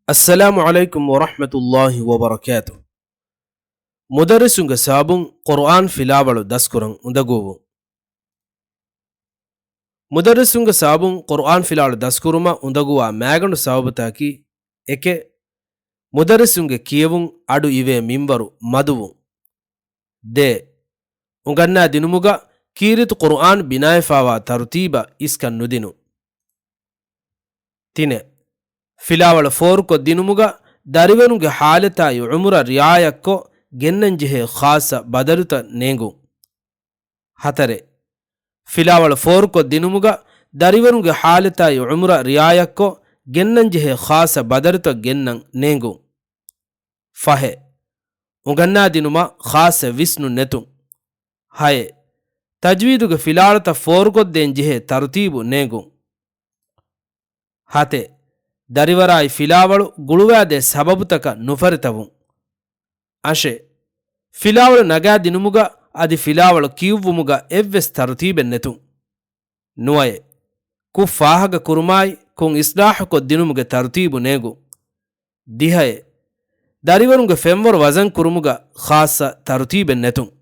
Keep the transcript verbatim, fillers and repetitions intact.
އައްސަލާމު ޢަލައިކުމް ވަރަޙްމަތުﷲި ވަބަރަކާތު. މުދައްރިސުންގެ ސަބަބުން ޤުރުއާން ފިލާވަޅު ދަސްކުރަން އުނދަގޫވުން. މުދައްރިސުންގެ ސަބަބުން ޤުރުއާން ފިލާވަޅު ދަސްކުރުމަށް އުނދަގޫވާ މައިގަނޑު ސަބަބުތަކަކީ، އެކެއް، މުދައްރިސުންގެ ކިޔެވުން އަޑު އިވޭ މިންވަރު މަދުވުން. ދޭ، އުނގަންނާ ދިނުމުގަ ކީރިތި ޤުރުއާން ބިނާވެފަވާ ތަރުތީބަށް އިސްކަން ނުދިނުން. ތިނެއް، ފިލާވަޅު ފޯރުކޮށް ދިނުމުގަ ދަރިވަރުންގެ ޙާލަތާއި ޢުމުރަށް ރިޢާޔަތްކޮށް ގެންނަންޖެހޭ ޚާއްޞަ ބަދަލުތައް ނޭނގުން. ހަތަރެއް، ފިލާވަޅު ފޯރުކޮށް ދިނުމުގަ ދަރިވަރުންގެ ޙާލަތާއި ޢުމުރަށް ރިޢާޔަތްކޮށް ގެންނަންޖެހޭ ޚާއްޞަ ބަދަލުތައް ގެންނަން ނޭނގުން. ފަހެއް، އުނގަންނާދިނުމަށް ޚާއްޞަ ވިސްނުން ނެތުން. ހައެއް، ތަޖްވީދުގެ ފިލާވަޅުތައް ފޯރުކޮށްދޭން ޖެހޭ ތަރުތީބު ނޭނގުން. ހަތެއް، ދަރިވަރާއި ފިލާވަޅު ގުޅުވާދޭ ސަބަބުތަކަށް ނުފަރިތަވުން. އަށެއް، ފިލާވަޅު ނަގާ ދިނުމުގަ އަދި ފިލާވަޅު ކިޔުއްވުމުގަ އެއްވެސް ތަރުތީބެއް ނެތުން. ނުވައެއް، ކުށް ފާހަގަ ކުރުމާއި ކުށް އިސްލާހުކޮށް ދިނުމުގެ ތަރުތީބު ނޭނގުން. ދިހައެއް، ދަރިވަރުންގެ ފެންވަރު ވަޒަން ކުރުމުގަ ޚާއްޞަ ތަރުތީބެއް ނެތުން.